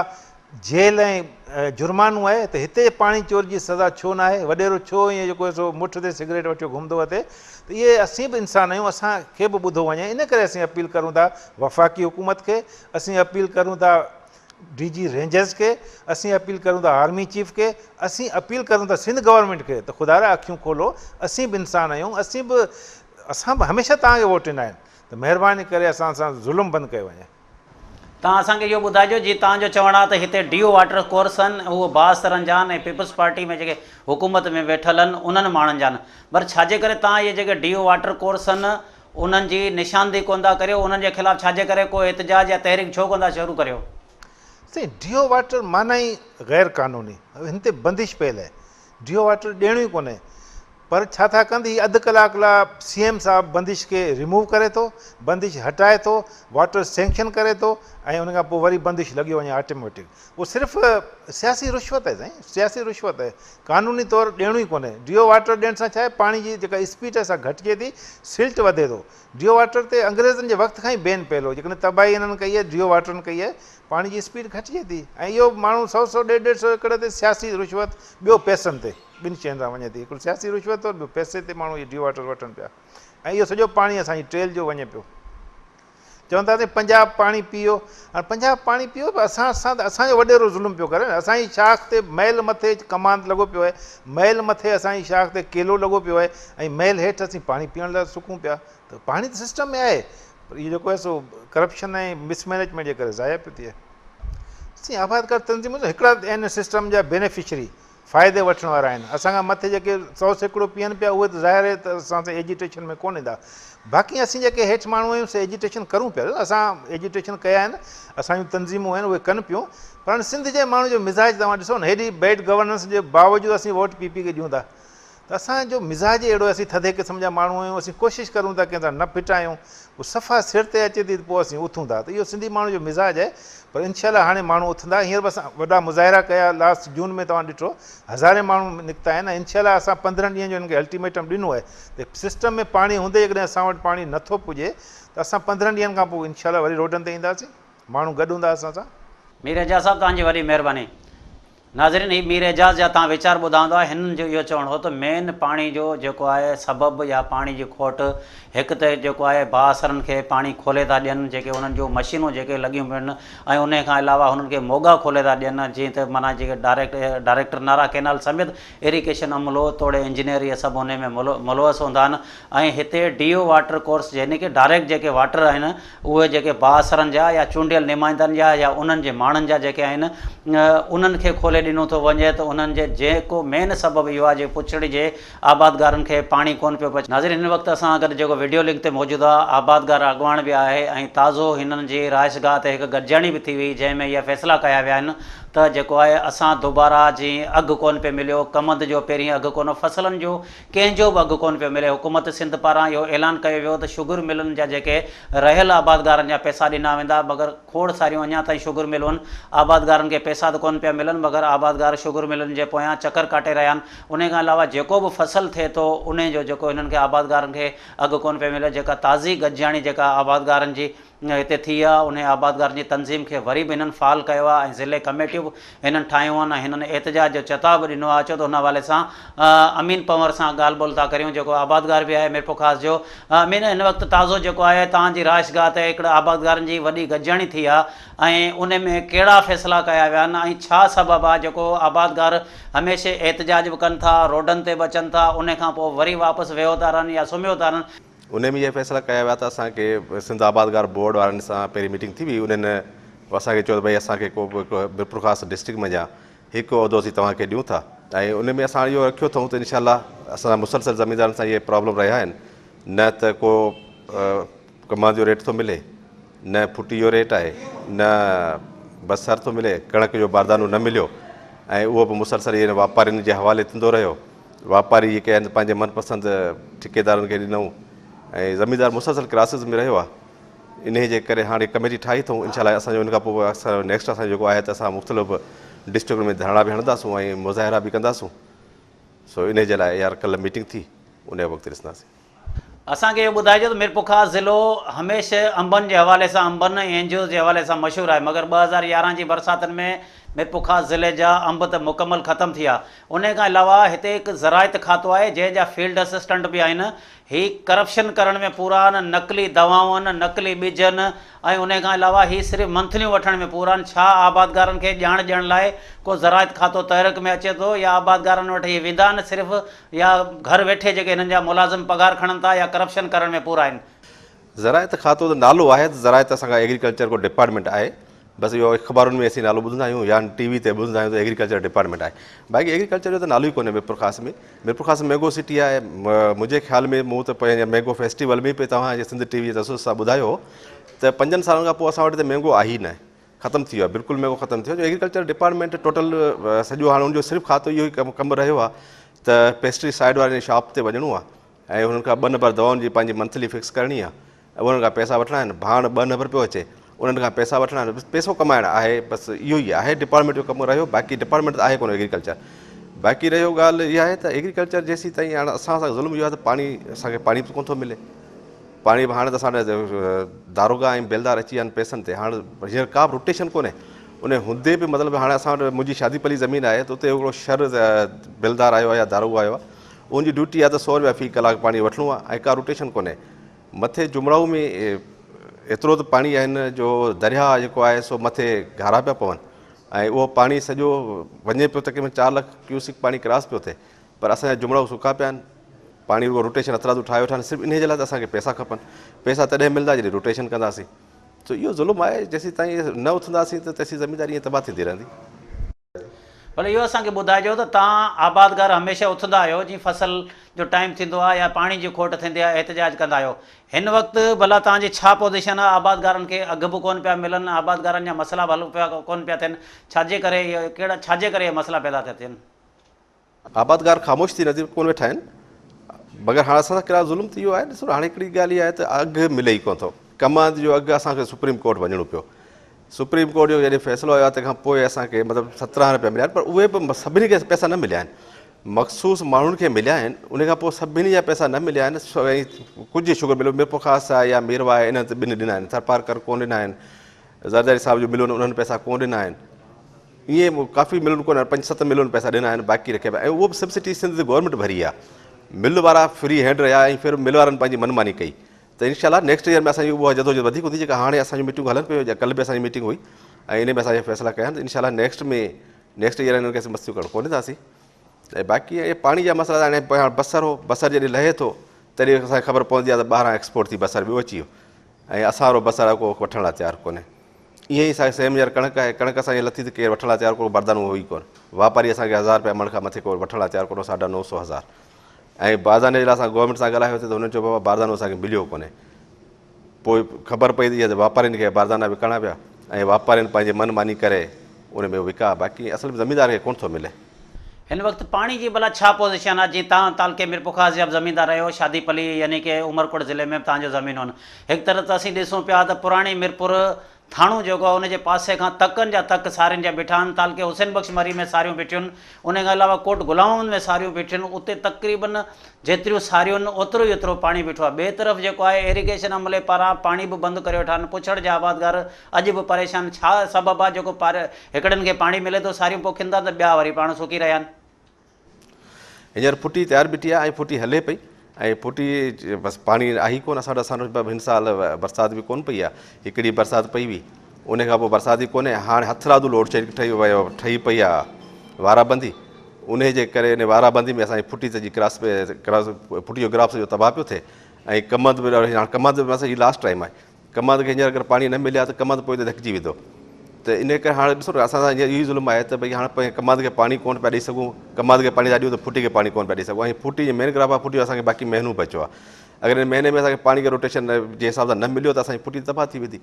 جيل ۽ جرمانو آهي ته هتي پاڻي چوري جي سزا ڇو ناهي؟ وڏيرو ڇو ائين جيڪو آهي سو مٺ تي سگريٽ وٺيو گهمندو وتي ته اهي اسين به انسان آهيون اسان کي به ٻڌو وڃي ان ڪري اسين اپيل ڪرون ٿا وفاقي حڪومت کي اسين اپيل ڪرون ٿا ڊي جي رينجرز کي اسين اپيل ڪرون ٿا آرمي چيف کي اسين اپيل ڪرون ٿا سنڌ گورنمينٽ کي ته خدارا اکيون کولو اسين به انسان آهيون اسين به اسان به هميشه توهان کي ووٽ ڏنا آهن ته مهرباني ڪري اسان سان ظلم بند ڪيو وڃي. توهان اسان کي اهو ٻڌائجو جي توهان جو چوڻ آهي ته هتي ڊي او واٽر ڪورس آهن اهو بااثرن جا آهن ۽ پيپلز پارٽي ۾ جيڪي حڪومت ۾ ويٺل آهن انهن ماڻهن جا آهن پر ڇاجي ڪري توهان اهي جيڪي ڊي او واٽر ڪورس آهن انهن جي نشاندهي ڪونه ٿا ڪريو انهن جي خلاف ڇاجي ڪري ڪو احتجاج يا تحريڪ ڇو ڪونه ٿا شروع ڪريو؟ سائين ڊي او واٽر معنيٰ ئي غير قانوني هن تي بندش پيل آهي ڊي او واٽر ڏيڻو ئي ڪونهي پر ڇا ٿا ڪن ته هي اڌ ڪلاڪ لا سي ايم صاحب بندش کي ريموو ڪري ٿو، بندش هٽائي ٿو، واٽر سينڪشن ڪري ٿو ۽ ان کان پوء وري بندش لڳيو وڃي آٽوميٽڪ. اهو صرف سياسي رشوت آهي سائين، سياسي رشوت آهي. قانوني طور ڏيڻو ئي ڪونهي. ڊي او واٽر ڏيڻ سان ڇا آهي پاڻي جي جيڪا اسپيڊ آهي سا گهٽجي ٿي، سلٽ وڌي ٿو. ڊي او واٽر تي انگريزن جي وقت کان ئي بين پيل هو. جيڪڏهن تباهي هنن ڪئي آهي ڊي او واٽرن ڪئي آهي، پاڻي جي اسپيڊ گهٽجي ٿي ۽ اهو ماڻهو سئو سئو ڏيڍ ڏيڍ سئو ايڪڙ تي سياسي رشوت ٻيو پئسن تي. ٻن شين سان وڃي ٿي، هڪڙو سياسي رشوت طور، ٻيو پئسي تي ماڻهو اهي ڊي واٽر وٺن پيا ۽ اهو سڄو پاڻي اسان جي ٽريل جو وڃي پيو. چون ٿا ته پنجاب پاڻي پيئو، هاڻي پنجاب پاڻي پيئو پر اسان سان ته اسان جو وڏيرو ظلم پيو ڪري نه، اسان جي شاخ تي ميل مٿي ڪماند لڳو پيو آهي، ميل مٿي اسان جي شاخ تي ڪيلو لڳو پيو آهي ۽ ميل هيٺ اسين پاڻي پيئڻ لاء سڪون پيا ته پاڻي ته سسٽم ۾ آهي پر اهو جيڪو آهي سو ڪرپشن ۽ مس مئنيجمينٽ جي ڪري ضايع پيو ٿئي. سائين آبادگار تنظيمون ته هڪڙا ان سسٽم جا بينيفشري فائدي وٺڻ وارا آهن. اسان کان مٿي جيڪي 100% پيئن پيا اهي ته ظاهر آهي ته اسان سان ايجيٽيشن ۾ ڪونه ايندا. باقي اسين جيڪي هيٺ ماڻهو آهيون سي ايجيٽيشن ڪرون پيا. اسان ايجيٽيشن ڪيا آهن، اسان جون تنظيمون آهن اهي ڪن پيون. پر هاڻي سنڌ جي ماڻهن جو مزاج توهان ڏسو نه هيڏي بيڊ گورننس جي باوجود اسين ووٽ پي پي کي ڏيون ٿا. ته اسان جو مزاج ئي اهڙو آهي، اسين ٿڌي قسم جا ماڻهو آهيون، اسين ڪوشش ڪرون ٿا ڪنهن سان نه ڦٽايون، پوء صفا سر تي اچي ٿي ته پوء اسين اٿون ٿا ته اهو سنڌي ماڻهو جو مزاج آهي پر انشاء الله هاڻي ماڻهو اٿندا، هينئر به اسان وڏا مظاهرا ڪيا لاسٽ جون ۾ توهان ڏٺو هزارين ماڻهو نڪتا آهن ۽ انشاء الله اسان 15 ڏينهن جو هنن کي الٽيميٽم ڏنو آهي ته سسٽم ۾ پاڻي هوندي جيڪڏهن اسان وٽ پاڻي نٿو پڄي ته اسان 15 ڏينهن کان پوء انشاء الله وري روڊن تي اينداسين، ماڻهو گڏ هوندا اسان سان. مير اعجاز صاحب توهان جي وڏي مهرباني. ناظرين هي مير اعجاز جا تان ويچار ٻڌا هوندا هنن جو اهو چوڻ هو ته مين پاڻي جو جيڪو آهي سبب يا پاڻي جي کوٽ هڪ ته جيڪو آهي بااثرن کي پاڻي کولي ٿا ڏين جيڪي انهن جون مشينون جيڪي لڳيون پيون آهن ۽ انهي کان علاوه هنن کي موڳا کولي ٿا ڏين جيئن ته معنيٰ جيڪي ڊائريڪٽ ڊائريڪٽر نارا ڪينال سميت ايريگيشن عملو توڙي انجنيئر اهي سڀ انهي ۾ ملوث هوندا آهن ۽ هتي ڊي او واٽر ڪورس يعني ڪي ڊائريڪٽ جيڪي واٽر آهن اهي جيڪي بااثرن جا يا چونڊيل نمائندن جا يا انهن جي ماڻهن جا جيڪي آهن انهن کي کولي ڏنو ٿو وڃي ته انهن جي جيڪو مين سبب اهو آهي جي پڇڙي جي آبادگارن کي پاڻي ڪونه پيو پهچي. ناظرين هن وقت اسان گڏ جيڪو وڊيو لنڪ تي موجود آهي آبادگار اڳواڻ به آهي ۽ تازو هنن جي رهائشگاهه تي هڪ گڏجاڻي به ٿي هئي جنهن ۾ اهي فيصلا ڪيا ويا آهن ته جيڪو آهي اسان دوباره جي اگهه ڪونه پيو مليو ڪمند جو پهرين اگهه ڪونه فصلن جو ڪنهن جو به اگهه ڪونه پيو ملي، حڪومت سنڌ پاران اهو اعلان ڪيو ويو ته شگر ملن جا جيڪي رهيل آبادگارن جا پئسا ڏنا ويندا مگر کوڙ ساريون اڃا تائين شگر ملون آبادگارن کي پئسا ته ڪونه پيا ملن مگر آبادگار شگر ملن جي پويان چڪر ڪاٽي رهيا آهن انهي کان علاوه جيڪو به فصل ٿئي ٿو انهي جو جيڪو هنن کي آبادگارن کي اگهه ڪونه پيو ملي جيڪا تازي گڏجاڻي جيڪا آبادگارن جي هتي ٿي آ، انهي آبادگارن جي تنظيم کي وري به هنن فعال ڪيو آ ۽ ضلعي ڪميٽيون به هنن ٺاهيون آهن ۽ هنن احتجاج جو چتاء به ڏنو آ، اچو ته ان حوالي سان امين پنهور سان ڳالهه ٻولهه ٿا ڪريون جيڪو آبادگار به آهي ميرپورخاص جو. امين هن وقت تازو جيڪو آهي توهان جي رهائشگاهه تي هڪڙي آبادگارن جي وڏي گڏجاڻي ٿي آ ۽ انهي ۾ ڪهڙا فيصلا ڪيا ويا آهن ۽ ڇا سبب آ جيڪو آبادگار هميشه احتجاج به ڪن ٿا روڊن تي به اچن ٿا انهي کان پوء وري واپس ويهو ٿا رهن يا سمهيو ٿا رهن. انهي ۾ اهي فيصلا ڪيا ويا ته اسان کي سنڌ آبادگار بورڊ وارن سان پهرين ميٽنگ ٿي هئي انهن اسان کي چيو ته ڀئي اسان کي ڪو به هڪڙو ميرپورخاص ڊسٽرڪٽ منجهان هڪ عهدو اسين توهان کي ڏيون ٿا ۽ ان ۾ اسان اهو رکيو اٿئون ته انشاء الله اسان سان مسلسل زميندارن سان اهي پرابلم رهيا آهن نه ته ڪو ڪماند جو ريٽ ٿو ملي نه ڦٽي جو ريٽ آهي نه بصر ٿو ملي ڪڻڪ جو باردانو نه مليو ۽ اهو به مسلسل اهي واپارين جي حوالي ٿيندو رهيو واپاري جيڪي آهن پنهنجي من پسند ٺيڪيدارن کي ڏنائون ۽ زميندار مسلسل ڪراسز ۾ رهيو آهي. انهي جي ڪري هاڻي ڪميٽي ٺاهي اٿئون انشاء الله اسان جو ان کان پوء اسان جو نيڪسٽ اسان جو جيڪو آهي ته اسان مختلف ڊسٽرڪٽن ۾ ڌرڻا به هڻنداسون ۽ مظاهرا به ڪنداسون سو انهي جي لاء يار ڪلهه ميٽنگ ٿي انهي وقت ڏسنداسين. اسان کي اهو ٻڌائجو ته ميرپورخاص ضلعو هميشه انبن جي حوالي سان انبن ۽ اين جي اوز جي حوالي سان مشهور آهي مگر 2011 جي برساتن ۾ ميرپورخاص ضلعي جا انب ته مڪمل ختم ٿي ويا انهي کان علاوه هتي هڪ زراعت کاتو آهي جنهن جا فيلڊ اسسٽنٽ به آهن هي ڪرپشن ڪرڻ ۾ پورا آهن، نقلي دوائون، نقلي ٻجن ۽ انهي کان علاوه هي صرف منٿليون وٺڻ ۾ پورا آهن، ڇا آبادگارن کي ڄاڻ ڏيڻ لاء ڪو زراعت کاتو تحرڪ ۾ اچي ٿو يا آبادگارن وٽ هي ويندا آهن صرف يا گهر ويٺي جيڪي هنن جا ملازم پگهار کڻن ٿا يا ڪرپشن ڪرڻ ۾ پورا آهن. زراعت کاتو ته نالو آهي ته زراعت اسان کان ايگريڪلچر ڪو ڊپارٽمينٽ آهي بس اهو اخبارن ۾ اسين نالو ٻڌندا آهيون يا ٽي وي تي ٻڌندا آهيون ته ايگريڪلچر ڊپارٽمينٽ آهي باقي ايگريڪلچر جو ته نالو ئي ڪونهي ميرپورخاص ۾ ميرپورخاص مينگو سٽي آهي منهنجي خيال ۾ مون ته پنهنجي مينگو فيسٽيول ۾ به توهان جي سنڌ ٽي وي جي تجسس سان ٻڌايو هو ته پنجن سالن کان پوء اسان وٽ هتي مينگو آهي ئي نه ختم ٿي ويو آهي بلڪل مينگو ختم ٿي ويو جو ايگريڪلچر ڊپارٽمينٽ ٽوٽل سڄو هاڻي ان جو صرف کاتو اهو ئي ڪم رهيو آهي ته پيسٽري سائيڊ وارن جي شاپ تي وڃڻو آهي ۽ انهن کان ٻه نمبر دوائن جي پنهنجي منٿلي فڪس ڪرڻي آهي انهن کان پئسا وٺڻا آهن، ڀاڻ ٻه نمبر پيو اچي انهن کان پئسا وٺڻا آهن، بس پئسو ڪمائڻ آهي بس اهو ئي آهي ڊپارٽمينٽ جو ڪم رهيو باقي ڊپارٽمينٽ ته آهي ڪونه ايگريڪلچر باقي رهيو ڳالهه اها آهي ته ايگريڪلچر جيسين تائين هاڻ اسان سان ظلم اهو آهي ته پاڻي اسان کي پاڻي به ڪونه ٿو ملي پاڻي به هاڻي ته اسان وٽ داروغا ۽ بيلدار اچي ويا آهن پئسن تي هاڻ هينئر ڪا به روٽيشن ڪونهي ان هوندي به مطلب هاڻي اسان وٽ منهنجي شادي پلي زمين آهي ته اتي هڪڙو شھر بيلدار آيو آهي يا داروغو آيو آهي ان جي ڊيوٽي آهي ته سو روپيا في ڪلاڪ پاڻي وٺڻو آهي ۽ ڪا روٽيشن ڪونهي مٿي جمڙائو ۾ ايترو ته پاڻي آهن جو درياهه جيڪو آهي سو مٿي گهارا پيا پون ۽ اهو پاڻي سڄو وڃي پيو تقريبن 4 لک ڪيوسڪ پاڻي ڪراس پيو ٿئي پر اسان جا جمڙائو سڪا پيا آهن پاڻي رڳو روٽيشن هٿرادو ٺاهي ويٺا آهن صرف انهي جي لاء ته اسان کي پئسا کپن پئسا تڏهن ملندا جڏهن روٽيشن ڪنداسين سو اهو ظلم آهي جيسين تائين نه اٿنداسين ته تيسين زمينداري ائين تباهه ٿيندي رهندي. ڀلي اهو اسان کي ٻڌائجو ته توهان آبادگار هميشه اٿندا آهيو جيئن فصل جو ٽائيم ٿيندو آهي يا پاڻي جي کوٽ ٿيندي آهي احتجاج ڪندا آهيو هن وقت ڀلا توهان جي ڇا پوزيشن آهي آبادگارن کي اگهه به ڪونه پيا ملن آبادگارن جا مسئلا به حل پيا ڪونه پيا ٿين ڇاجي ڪري اهي ڪهڙا ڇاجي ڪري اهي مسئلا پيدا ٿيا ٿين. آبادگار خاموش ٿي نظر ڪونه ويٺا آهن مگر هاڻ اسان سان ڪهڙا ظلم ٿي ويو آهي ڏسو هاڻي هڪڙي ڳالهه اها آهي ته اگهه ملي ئي ڪونه ٿو ڪمند جو اگهه اسان کي سپريم ڪورٽ وڃڻو پيو سپريم ڪورٽ جو جڏهن فيصلو آيو آهي تنهن کان پوء اسان کي مطلب 17 روپيا مليا آهن پر اهي به سڀني کي پئسا نه مليا آهن مخصوص ماڻهن کي مليا آهن ان کان پوء سڀني جا پئسا نه مليا آهن ڪجهه شگر ملو ميرپورخاص آهي يا ميرواهه آهي انهن ته ٻن ڏنا آهن ٿرپارڪر ڪونه ڏنا آهن زرداري صاحب جو ملون انهن پئسا ڪونه ڏنا آهن ائين ڪافي ملن ڪونه پنج ست ملن پئسا ڏنا آهن باقي رکيا پيا ۽ اهو به سبسڊي سنڌ گورنمينٽ ڀري آهي مل وارا فري هينڊ رهيا ۽ ڦر مل وارن پنهنجي من ماني ڪئي ته انشاء الله نيڪسٽ ايئر ۾ اسان جي اها جدوجهد وڌيڪ هوندي جيڪا هاڻي اسان جون ميٽنگون هلن پيون يا ڪلهه به اسان جي ميٽنگ هئي ۽ ان ۾ اسان فيصلا ڪيا آهن ته انشاء الله نيڪسٽ ۾ نيڪسٽ ايئر هنن کي اسين مستيون ڪرڻ ڪونه ڏينداسين ۽ باقي اهي پاڻي جا مسئلا هاڻي بصر هو بصر جڏهن لهي ٿو تڏهن اسان کي خبر پوندي آهي ته ٻاهران ايڪسپورٽ ٿي بصر ٻيو اچي ويو ۽ اسان وارو بصر ڪو وٺڻ لاء تيار ڪونهي ائين ئي ساڳي سيم يار ڪڻڪ آهي ڪڻڪ اسان جي لٿي ته ڪير وٺڻ لاء تيار ڪو بردانو هو ئي ڪونه واپاري اسان کي هزار روپيا مڻ کان مٿي ڪو وٺڻ لاء تيار ڪونه ساڍا نو سو هزار ۽ بارداني جي لاء اسان گورنمينٽ سان ڳالهايو ته هنن چيو بابا باردانو اسان کي مليو ڪونهي پوء خبر پئي ته واپارين کي باردانا وڪڻا پيا ۽ واپارين پنهنجي من ماني ڪري ان ۾ وڪا باقي اصل ۾ زميندار کي ڪونه ٿو ملي. هن وقت پاڻي جي ڀلا ڇا پوزيشن آ جيئن توهان تعلقي ميرپورخاص جا به زميندار آهيو شادي پلي يعني ڪي عمرڪوٽ ضلعي ۾ به توهان جو زمينون آهن هڪ طرف ته اسين ڏسون پيا ته پراڻي ميرپور ٿاڻو جيڪو آهي ان جي پاسي کان تڪن جا تڪ سارين جا بيٺا آهن تعلقي حسين بخش مري ۾ ساريون بيٺيون ان کان علاوه ڪوٽ غلام محمد ۾ ساريون بيٺيون اتي تقريبن جيتريون ساريون آهن اوترو ئي اوترو پاڻي بيٺو آهي ٻئي طرف جيڪو آهي ايريگيشن عملي پاران پاڻي به بند ڪري ويٺا آهن پڇڙ جا آبادگار اڄ به پريشان ڇا سبب آهي جيڪو هڪڙن کي پاڻي ملي ٿو ساريون پوکين ٿا ته ٻيا وري پاڻ سڪي رهيا آهن. هينئر ڦٽي تيار بيٺي آهي ۽ ڦٽي هلي پئي ۽ ڦٽي بس پاڻي آهي ڪونه اسان وٽ اسان وٽ هن سال برسات به ڪونه پئي آهي هڪڙي برسات پئي هئي ان کان پوء برسات ئي ڪونهي هاڻي هٿرادو لوڊ شيڊنگ ٺهي ويو ٺهي پئي آهي وارا بندي ان جي ڪري ان وارا بندي ۾ اسان جي ڦٽي سڄي ڪراس ڪراس ڦٽي جو گراف سڄو تباهه پيو ٿئي ۽ ڪمند به هاڻي ڪمند به هي لاسٽ ٽائيم آهي ڪمند کي هينئر اگر پاڻي نه مليا ته ڪمند پوئتي ڌڪجي ويندو ته ان ڪري هاڻي ڏسو نه اسان سان هينئر اهو ئي ظلم آهي ته ڀئي هاڻي ڪمند کي پاڻي ڪونه پيا ڏئي سگهون ڪمند کي پاڻي ٿا ڏيون ته ڦوٽي کي پاڻي ڪونه پيا ڏئي سگهون ۽ ڦوٽي جي مين ڪراپ آهي ڦوٽي جو اسان کي باقي مهينو بچيو آهي اگر ان مهيني ۾ اسان کي پاڻي کي روٽيشن جي حساب سان نه مليو ته اسان جي ڦوٽي تباهه ٿي ويندي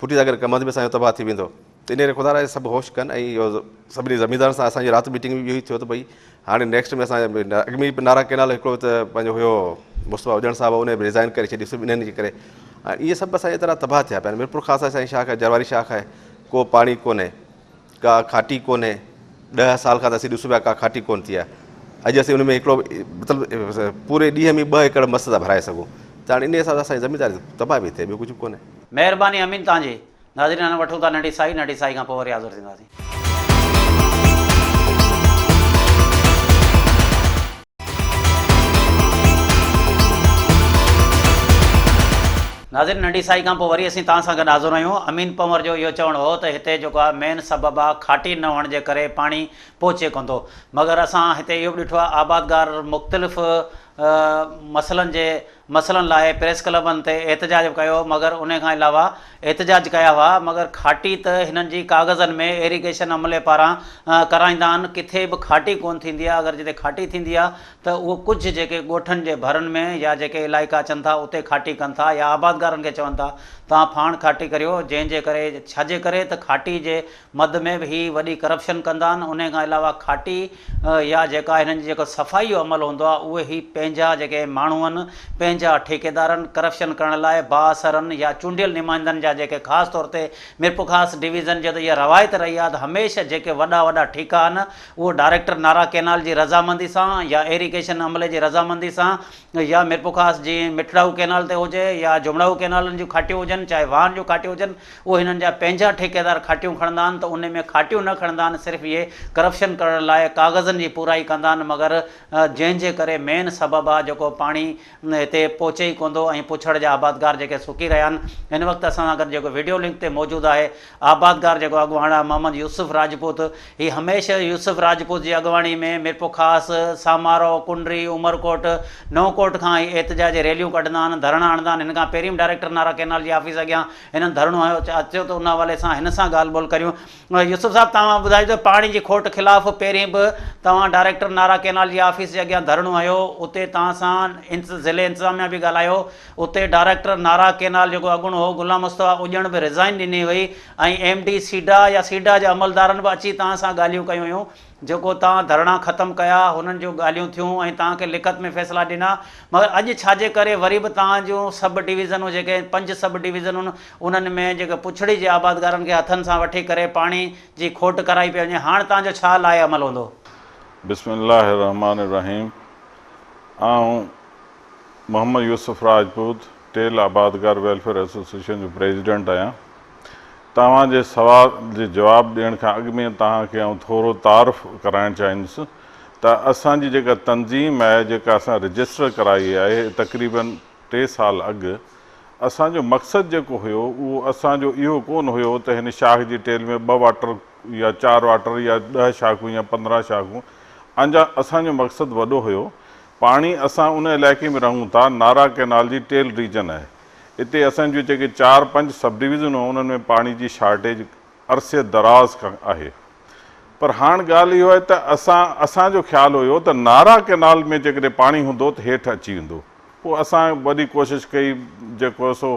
ڦوٽي سان گڏ ڪمند به اسان جو تباهه ٿي ويندو ته ان ڪري خدا را سڀ هوش ڪن ۽ اهو سڀني زميندارن سان اسان جي رات ميٽنگ ۾ اهو ئي ٿيو ته ڀئي هاڻي نيڪسٽ ۾ اسان اڳ ۾ نارا ڪينال هڪڙو ته پنهنجو هيو مصطفيٰ اجڻ صاحب ان به ريزائن ڪري ڇڏي صرف انهن جي ڪري ۽ اهي سڀ اسان جي طرح تباهه ٿيا پيا آهن. ميرپورخاص اسان جي شاخ آهي، جرواري شاخ آهي، ڪو پاڻي ڪونهي، ڪا کاٽي ڪونهي. ڏهه سال کان ته اسين ڏسون پيا ڪا کاٽي ڪونه ٿي آهي. اڄ اسين ان ۾ هڪڙو مطلب پوري ڏينهن ۾ ٻه ايڪڙ مس ٿا ڀرائي سگهون ته هاڻي انهي حساب سان اسان جي زمينداري تباهه پئي ٿئي، ٻيو ڪجهه به ڪونهي. مهرباني امين توهان جي. ناظرين هاڻي وٺون ٿا ننڍي ساهي، ننڍي ساهي کان پوء وري حاضر ٿينداسين. ناظرين ننڍي ساهي کان پوء وري اسين توهان سان گڏ حاضر آهيون. امين پنور جو اهو چوڻ هو ته هتي جيڪو آهي مين سبب آهي کاٽي نه هئڻ جي ڪري پاڻي پهچي ڪونه ٿو مگر اسان هتي اهو به ڏٺو آهي آبادگار مختلف مسئلن جي مسئلن لاء پريس ڪلبن تي احتجاج به ڪيو مگر انهي کان علاوه احتجاج ڪيا هئا مگر کاٽي ته هنن جي ڪاغذن ۾ ايريگيشن عملي پاران ڪرائيندا آهن ڪٿي به کاٽي ڪونه ٿيندي آهي اگر جتي کاٽي ٿيندي آهي ته اهو ڪجهه جيڪي ڳوٺن جي ڀرن ۾ يا جيڪي علائقا اچن ٿا اتي کاٽي ڪن ٿا يا آبادگارن کي چون ٿا توهان ڦاڻ کاٽي ڪريو جنهن جي ڪري ڇاجي ڪري ته کاٽي جي مد ۾ به هي وڏي ڪرپشن ڪندا آهن انهي کان علاوه کاٽي يا جيڪا هنن جي جيڪو صفائي جو عمل هوندو آهي اهي هي پنهنجا جيڪي ماڻهو آهن پنهنجا ٺيڪيدارن ڪرپشن ڪرڻ لاء بااثرن يا چونڊيل نمائندن جا جيڪي خاص طور تي ميرپورخاص ڊويزن جي ته اها روايت رهي آهي ته هميشه جيڪي وڏا وڏا ٺيڪا آهن اهو ڊائريڪٽر نارا ڪينال جي رضامندي سان يا ايريگيشن عملي جي رضامندي سان يا ميرپورخاص جي مٺڙائو ڪينال تي هجي يا جمڙائو ڪينالن جون کاٽيون هجن چاهي واهن جون کاٽيون هجن اهي هنن جا پنهنجا ٺيڪيدار کاٽيون کڻندا آهن ته انهي ۾ کاٽيون نه کڻندا آهن صرف اهي ڪرپشن ڪرڻ لاء ڪاغذن جي پورائي ڪندا آهن مگر جنهن جي ڪري مين سبب آهي جيڪو پاڻي هتي پهچي ئي ڪونه ٿو ۽ پڇڙ جا آبادگار جيڪي سڪي رهيا آهن هن وقت اسان سان گڏ جيڪو وڊيو لنڪ تي موجود آهي آبادگار جيڪو اڳواڻ آهي محمد يوسف راجپوت هي هميشه يوسف راجپوت جي اڳواڻي ۾ ميرپورخاص، سامارو، ڪنري، عمرڪوٽ، نئون ڪوٽ کان هي احتجاجي ريليون ڪڍندا آهن، ڌرڻا هڻندا آهن، هن کان پهرين به ڊائريڪٽر نارا ڪئنال جي آفيس اڳيان هنن ڌرڻو هنيو، اچو ته ان حوالي سان هن سان ڳالهه ٻولهه ڪريون. يوسف صاحب توهان ٻڌايو ته پاڻي جي کوٽ خلاف پهرين به توهان ڊائريڪٽر نارا ڪئنال جي آفيس جي اڳيان ڌرڻو هنيو، اتي توهان سان ضلعي انتظاميا به ڳالهايو، اتي ڊائريڪٽر نارا ڪئنال جيڪو اڳوڻو هو غلام مصطفيٰ اڄڻ به ريزائن ڏني هئي ۽ ايم ڊي سيڊا يا سيڊا جي عملدارن به اچي توهان سان ڳالهيون ڪيون هيون جيڪو توهان ڌرڻا ختم ڪيا هنن جون ڳالهيون ٿيون ۽ توهان کي لکت ۾ فيصلا ڏنا مگر اڄ ڇاجي ڪري وري به توهان جون سب ڊويزنون جيڪي پنج سب ڊويزنون انهن ۾ جيڪي پڇڙي جي آبادگارن کي هٿن سان وٺي ڪري پاڻي جي کوٽ ڪرائي پئي وڃي هاڻ توهان جو ڇا لاء عمل هوندو؟ بسم الله الرحمٰن الرحيم آئون محمد يوسف راجپوت ٽيل آبادگار ويلفيئر ايسوسيئيشن جو پريزيڊنٽ آهيان. توهان جي سوال جي جواب ڏيڻ کان اڳ ۾ توهان کي آئون ٿورو تعارف ڪرائڻ چاهيندس ته اسان جي جيڪا تنظيم آهي جيڪا اسان رجسٽر ڪرائي آهي تقريبن ٽي سال اڳ اسان جو مقصد جيڪو هيو اهو اسان جو اهو ڪونه هيو ته هن شاخ جي ٽيل ۾ ٻه واٽر يا چار واٽر يا ڏهه شاخون يا 15 شاخون انجا اسان جو مقصد وڏو هيو پاڻي اسان ان علائقي ۾ رهون ٿا نارا ڪئنال جي ٽيل ريجن آهي اتي اسان جون جيڪي چار پنج سب ڊويزنون آهن انهن ۾ پاڻي جي شارٽيج عرصي دراز کان آهي پر هاڻ ڳالهه اهو آهي ته اسان اسان جو خيال هيو ته نارا ڪئنال ۾ جيڪڏهن پاڻي هوندو ته هيٺ اچي ويندو پوء اسان وڏي ڪوشش ڪئي جيڪو سو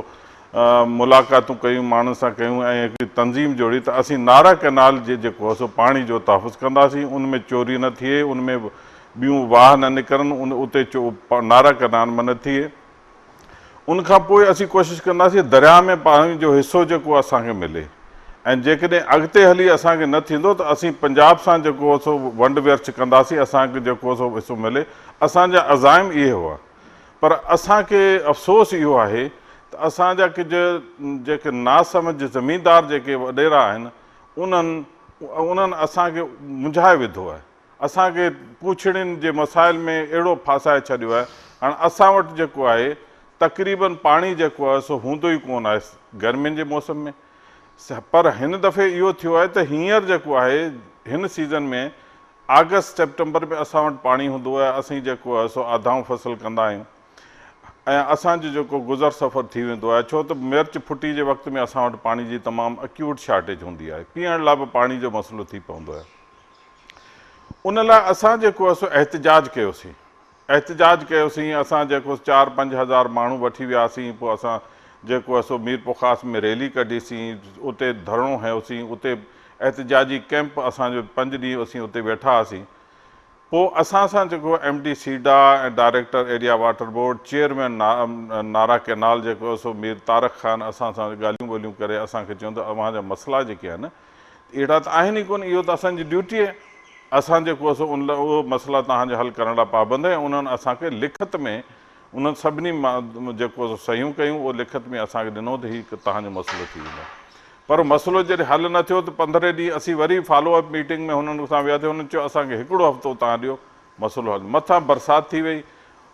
ملاقاتون ڪيون ماڻهن سان ڪيون ۽ هڪڙي تنظيم جوڙي ته اسين نارا ڪئنال جي جيڪو سو پاڻي جو تحفظ ڪنداسين ان ۾ چوري نه ٿئي ان ۾ ٻيون واهه نه نڪرن ان اتي نارا ڪئنال مان نه ٿئي ان کان پوء اسين ڪوشش ڪنداسين درياهه ۾ پاڻي جو حصو جيڪو اسان کي ملي ۽ جيڪڏهن اڳتي هلي اسان کي نه ٿيندو ته اسين پنجاب سان جيڪو سو ونڊ ورڇ ڪنداسين اسان کي جيڪو سو حصو ملي اسان جا عزائم اهي هئا پر اسان کي افسوس اهو آهي ته اسان جا ڪجهه جيڪي ناسمجهه زميندار جيڪي وڏيرا آهن انهن انهن اسان کي منجهائي وڌو آهي اسان کي پوڇڙين جي مسائل ۾ اهڙو ڦاسائي ڇڏيو آهي هاڻ اسان وٽ جيڪو آهي تقريبن پاڻي جيڪو آهي سو هوندو ئي ڪونه آهي گرمين جي موسم ۾ پر هن دفعي اهو ٿيو آهي ته هينئر جيڪو آهي هن سيزن ۾ آگسٽ سيپٽمبر ۾ اسان وٽ پاڻي هوندو آهي اسين جيڪو آهي سو آڌائون فصل ڪندا آهيون ۽ اسان جو جيڪو گذر سفر ٿي ويندو آهي ڇو ته مرچ ڦٽي جي وقت ۾ اسان وٽ پاڻي جي تمام اڪيوٽ شارٽيج هوندي آهي پيئڻ لاء به پاڻي جو مسئلو ٿي پوندو آهي ان لاء اسان جيڪو آهي سو احتجاج ڪيوسين احتجاج ڪيوسين اسان جيڪو چار پنج هزار ماڻهو وٺي وياسين پوء اسان جيڪو آهي سو ميرپورخاص ۾ ريلي ڪڍيسين اتي ڌرڻو هنيوسين اتي احتجاجي ڪئمپ اسان جو پنج ڏينهن اسين اتي ويٺا هئاسين. پوء اسان سان جيڪو M D SIDA ۽ director area water board, chairman Nara canal جيڪو سو مير طارق خان اسان سان ڳالهيون ٻولهيون ڪري اسان کي چيو ته اوهان جا مسئلا جيڪي آهن اهڙا ته آهن ئي ڪونه اهو ته اسان جي ڊيوٽي آهي اسان جيڪو سو ان لاء اهو مسئلا توهان جا حل ڪرڻ لاء پابند آهيون انهن اسان کي لکت ۾ انهن سڀني جيڪو سو صحيحون ڪيون اهو لکت ۾ اسان کي ڏنو ته هي توهان جو مسئلو ٿي ويندو پر مسئلو جڏهن حل نه ٿيو ته پندرهين ڏينهن اسين وري فالو اپ ميٽنگ ۾ هنن سان وياسين هنن چيو اسان کي هڪڙو هفتو توهان ڏيو مسئلو حل مٿان برسات ٿي وئي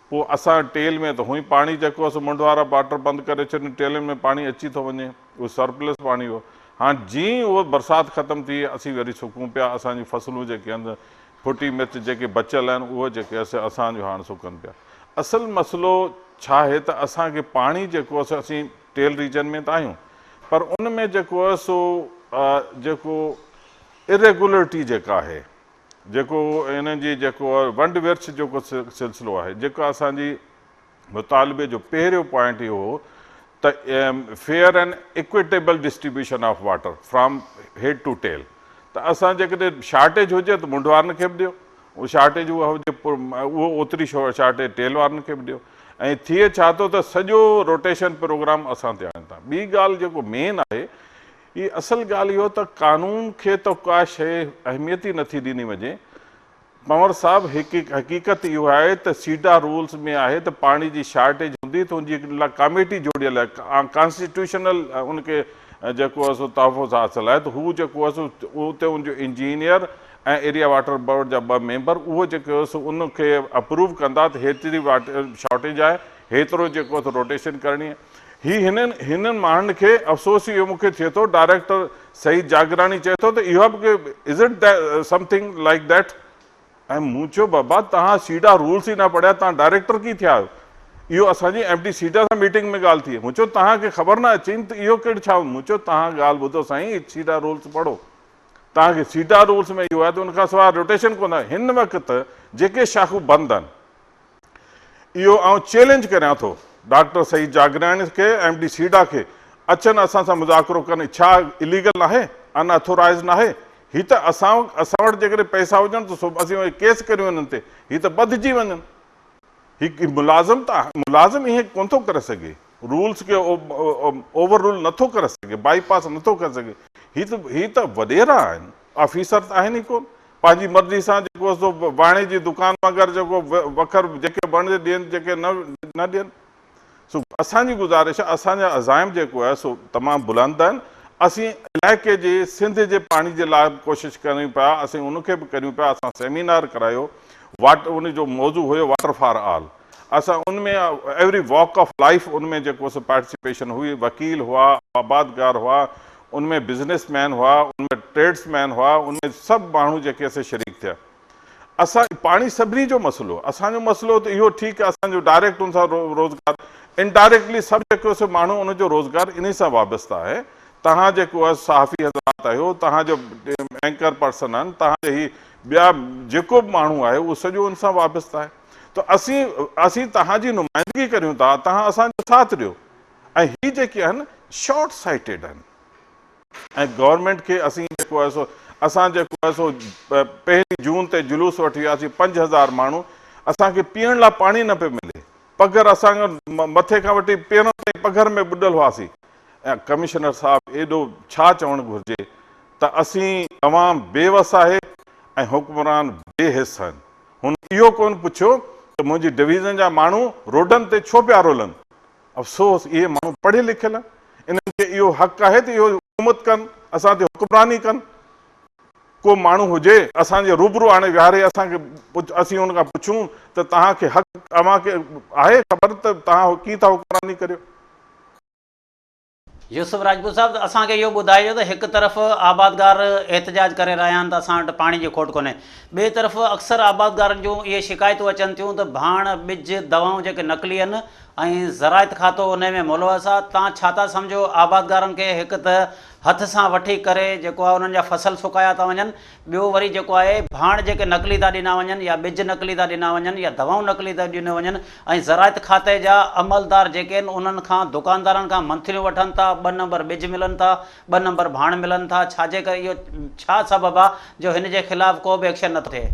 پوء اسان ٽيل ۾ ته هونئن پاڻي جيڪو سو منڍ وارا واٽر بند ڪري ڇڏين ٽيلن ۾ پاڻي اچي ٿو وڃي اهو سرپلس پاڻي هو هاڻ جيئن ئي اهو برسات ختم ٿي اسين وري سڪون پيا اسان جون فصلون جيڪي آهن ڦٽي مرچ جيڪي بچيل آهن اهو جيڪي سي اسان جو هاڻ سڪن پيا اصل مسئلو ڇا آهي ته اسان کي پاڻي جيڪو سو اسين ٽيل ريجن ۾ ته آهيون پر ان ۾ جيڪو آهي سو جيڪو اريگولرٽي جيڪا آهي جيڪو انهن جي جيڪو ونڊ ورڇ جيڪو سلسلو آهي جيڪو اسان جي مطالبي جو پهريون پوائنٽ اهو هو ته fair and equitable distribution of water from head to tail ته اسان جيڪڏهن شارٽيج هجي ته منڍ وارن کي به ڏيو اهو شارٽيج اها هجي اهو اوتري شارٽيج ٽيل وارن کي به ڏيو ۽ ٿئي ڇا ٿو ته سڄو روٽيشن پروگرام اسان تي آڻين ٿا ٻي ڳالهه جيڪو مين آهي هي اصل ڳالهه اهو ته قانون کي ته ڪا شيء اهميت ئي نٿي ڏني وڃي پنور صاحب هڪ حقيقت اهو آهي ته سيڊا رولز ۾ آهي ته پاڻي جي شارٽيج هوندي ته ان جي لاء ڪاميٽي جوڙيل آهي ڪانسٽيٽيوشنل ان کي جيڪو آهي سو تحفظ حاصل آهي ته هو جيڪو آهي سو اتي ان جو انجنيئر ۽ ايريا واٽر بورڊ جا ٻه ميمبر اهو جيڪو سو ان کي اپروو ڪندا ته هيتري واٽر شارٽيج آهي هيترو جيڪو سو روٽيشن ڪرڻي آهي هي هنن هنن ماڻهن کي افسوس اهو مون کي ٿئي ٿو ڊائريڪٽر سعيد جاگيراڻي چئي ٿو ته اها به is it something like that ۽ مون چيو بابا توهان سيڊا رولس ئي نه پڙهيا توهان ڊائريڪٽر ڪي ٿيا آهيو اهو اسان جي ايم ڊي سيڊا سان ميٽنگ ۾ ڳالهه ٿي مون چيو توهان کي خبر نه اچي ته اهو ڪهڙو ڇا مون چيو توهان ڳالهه ٻڌو سائين سيڊا رولس پڙهو توهان کي سيڊا رولس ۾ اهو آهي ته ان کان سواء روٽيشن ڪونه آهي. هن وقت جيڪي شاخون بند آهن اهو آئون چئلينج ڪريان ٿو ڊاڪٽر سعيد جاگيراڻي کي ايم ڊي سيڊا کي اچن اسان سان مذاڪرو ڪن ڇا اليگل ناهي ان اٿورائز ناهي هي ته اسان اسان وٽ جيڪڏهن پئسا هجن ته سو اسين ڪيس ڪريون انهن تي هي ته ٻڌجي وڃن. هي ملازم ته ملازم ائين ڪونه ٿو ڪري سگهي رولس کي اوور رول نٿو ڪري سگهي بائي پاس نٿو ڪري سگهي هي ته هي ته وڏيرا آهن آفيسر ته آهن ئي ڪونه پنهنجي مرضي سان جيڪو سو واڻي جي دڪان وانگر جيڪو وکر جيڪي وڻ ڏين جيڪي نه نه ڏين سو اسان جي گذارش آهي اسان جا عزائم جيڪو آهي سو تمام بلند آهن اسين علائقي جي سنڌ جي پاڻي جي لاء به ڪوشش ڪريون پيا اسين ان کي به ڪريون پيا اسان سيمينار ڪرايو واٽ ان جو موضوع هيو واٽر فار آل اسان ان ۾ ايوري واڪ آف لائف ان ۾ جيڪو سو پارٽيسپيشن هئي وڪيل هئا آبادگار هئا ان ۾ بزنس مين هئا ان ۾ ٽريڊس مين هئا ان ۾ سڀ ماڻهو جيڪي سي شريڪ ٿيا اسان پاڻي سڀني جو مسئلو اسان جو مسئلو ته اهو ٺيڪ اسان جو ڊائريڪٽ ان سان روزگار انڊائريڪٽلي سڀ جيڪو سو ماڻهو ان جو روزگار انهي سان وابسته آهي تهان جيڪو آهي صحافي حضرات آهيو تهان جو اينڪر پرسن آهن تهان جي هي ٻيا جيڪو به ماڻهو آهي اهو سڄو ان سان وابسته آهي ته اسين اسين تهان جي نمائندگي ڪريون ٿا تهان اسان جو ساٿ ڏيو ۽ هي جيڪي آهن شارٽ سائٽيڊ آهن ۽ گورنمينٽ کي اسين جيڪو آهي سو اسان جيڪو آهي سو پهرين جون تي جلوس وٺي وياسين 5000 ماڻهو اسان کي پيئڻ لاء پاڻي نه پيو ملي پگهر اسان کي مٿي کان وٺي پيرن تائين پگهر ۾ ٻڏل هئاسين ۽ ڪمشنر صاحب ايڏو ڇا چوڻ گهرجي ته اسين عوام بي وس آهي ۽ حڪمران بي حس آهن هن اهو ڪونه پڇيو ته منهنجي ڊويزن جا ماڻهو روڊن تي ڇو پيا رولن افسوس اهي ماڻهو پڙهيل لکيل آهن انهن کي اهو حق آهي ته اهو حڪومت ڪن اسان تي حڪمراني ڪن ڪو ماڻهو هجي اسان جي روبرو آڻي ويهاري اسان کي اسين ان کان پڇون ته توهان کي حق اوهان کي آهي خبر ته توهان ڪيئن ٿا حڪمراني ڪريو. يوسف راجپوت صاحب اسان کي اهو ٻڌائجو ته هڪ طرف آبادگار احتجاج ڪري رهيا آهن ته اسان وٽ پاڻي جي کوٽ ڪونهي ٻئي طرف اڪثر آبادگارن جون اهي شڪايتون اچن ٿيون ته ڀاڻ، ٻج، دوائون جيڪي نقلي آهن ۽ زراعت کاتو انهي ۾ ملوث آهي تان ڇا ٿا سمجهو آبادگارن کي هڪ ته هٿ سان وٺي ڪري جيڪو آهي انهن جا فصل سڪايا ٿا وڃن ٻيو وري جيڪو آهي ڀاڻ جيڪي نقلي ٿا ڏنا وڃن يا ٻج نقلي ٿا ڏنا وڃن يا دوائون نقلي ٿا ڏنيون وڃن ۽ زراعت کاتي جا عملدار جيڪي آهن انهن کان دڪاندارن کان منٿليون وٺن ٿا ٻه نمبر ٻج ملن ٿا ٻه نمبر ڀاڻ ملن ٿا ڇا جي ڪري اهو ڇا سبب آهي جو هن جي خلاف ڪو به ايڪشن نٿو ٿئي.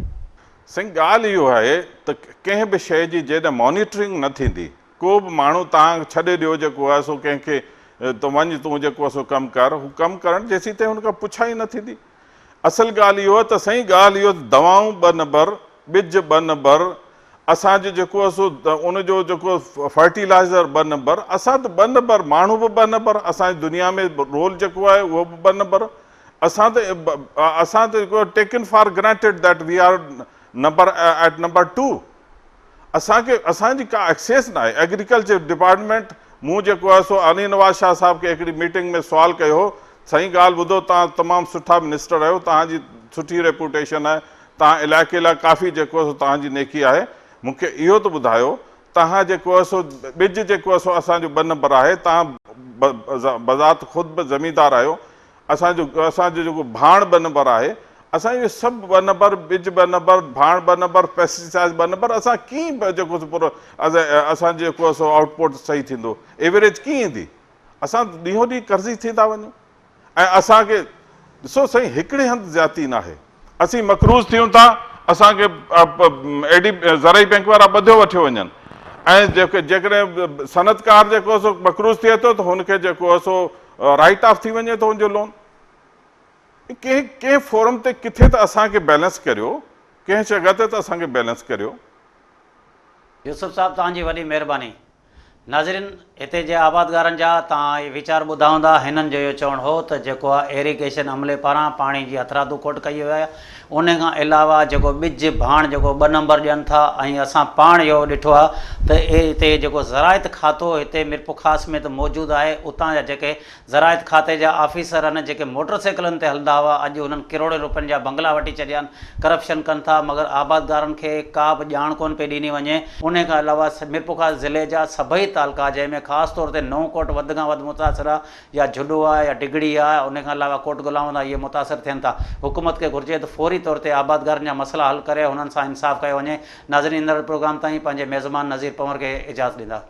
سائين ڳالهه اهو آهي ته ڪنهن به شيء جي جيڏهن مانيٽرنگ نه ٿيندي ڪو به ماڻهو توهان ڇڏي ڏيو جيڪو آهي سو ڪنهن کي ته وڃ تون جيڪو آهي سو ڪم ڪر هو ڪم ڪرڻ جيسين تائين هن کان پڇا ئي نه ٿيندي اصل ڳالهه اهو آهي ته سائين ڳالهه اهو دوائون ٻه نمبر ٻج ٻه نمبر اسان جو جيڪو آهي سو ان جو جيڪو فرٽيلائزر ٻه نمبر اسان ته ٻه نمبر ماڻهو به ٻه نمبر اسان جي دنيا ۾ رول جيڪو آهي اهو به ٻه نمبر اسان ته اسان ته جيڪو taken for granted that we are number at number two اسان کي اسان جي ڪا ايڪسيس ناهي ايگريڪلچر ڊپارٽمينٽ مون جيڪو آهي سو علي نواز شاهه صاحب کي هڪڙي ميٽنگ ۾ سوال ڪيو هو سائين ڳالهه ٻڌو توهان تمام سٺا منسٽر آهيو توهان جي سٺي ريپوٽيشن آهي توهان علائقي لاء ڪافي جيڪو آهي سو توهان جي نيڪي آهي مون کي اهو ته ٻڌايو توهان جيڪو آهي سو ٻج جيڪو آهي سو اسان جو ٻه نمبر آهي توهان بذات خود به زميندار آهيو اسان جو اسان جو جيڪو ڀاڻ ٻه نمبر آهي اسان اهي سڀ ٻه نمبر ٻج ٻه نمبر ڀاڻ ٻه نمبر پيسٽيسائيڊ ٻه نمبر اسان ڪيئن جيڪو سو پورو اسان جو جيڪو سو آئوٽ پوٽ صحيح ٿيندو ايوريج ڪيئن ايندي اسان ڏينهون ڏينهن قرضي ٿيندا وڃون ۽ اسان کي ڏسو سائين هڪڙي هنڌ زيادتي ناهي اسين مقروض ٿيون ٿا اسان کي اي ڊي زرعي بينڪ وارا ٻڌيو وٺيو وڃن ۽ جيڪڏهن صنعتڪار جيڪو سو مقروض ٿئي ٿو ته هن کي جيڪو سو رائيٽ آف ٿي وڃي ٿو ان جو لون. ڪنهن ڪنهن فورم تي ڪٿي ته اسان کي بيلنس ڪريو ڪنهن جڳهه تي ته اسان کي بيلنس ڪريو. يوسف صاحب توهان جي وڏي مهرباني. ناظرين هتي جي آبادگارن جا توهان اهي ويچار ٻڌا هوندا هنن جو اهو چوڻ هو ته جيڪو آهي ايريگيشن عملي پاران پاڻي جي هٿرادو کوٽ ڪئي وئي آهي ان کان علاوه جيڪو ٻج ڀاڻ جيڪو ٻه نمبر ڏين ٿا ۽ اسان پاڻ اهو ڏٺو آهي ته هتي جيڪو زراعت کاتو هتي ميرپورخاص ۾ ته موجود آهي اتان جا جيڪي زراعت کاتي جا آفيسر آهن جيڪي موٽر سائيڪلن تي هلندا هئا اڄ انهن ڪروڙين روپين جا بنگلا وٺي ڇڏيا آهن ڪرپشن ڪن ٿا مگر آبادگارن کي ڪا به ڄاڻ ڪونه پئي ڏني وڃي ان کان علاوه ميرپورخاص ضلعي جا سڀئي تعلقا جنهن ۾ خاص طور تي نئون ڪوٽ وڌ کان وڌ متاثر آهي يا جهڏو آهي يا ڊگهڙي آهي ان کان علاوه ڪوٽ غلام آهي اهي متاثر ٿين ٿا حڪومت کي گهرجي ته فوري طور تي آبادگارن جا مسئلا حل ڪري هنن سان انصاف ڪيو وڃي ناظرين ايندڙ پروگرام تائين پنهنجي ميزبان نذير پنهور کي اجازت ڏيندا.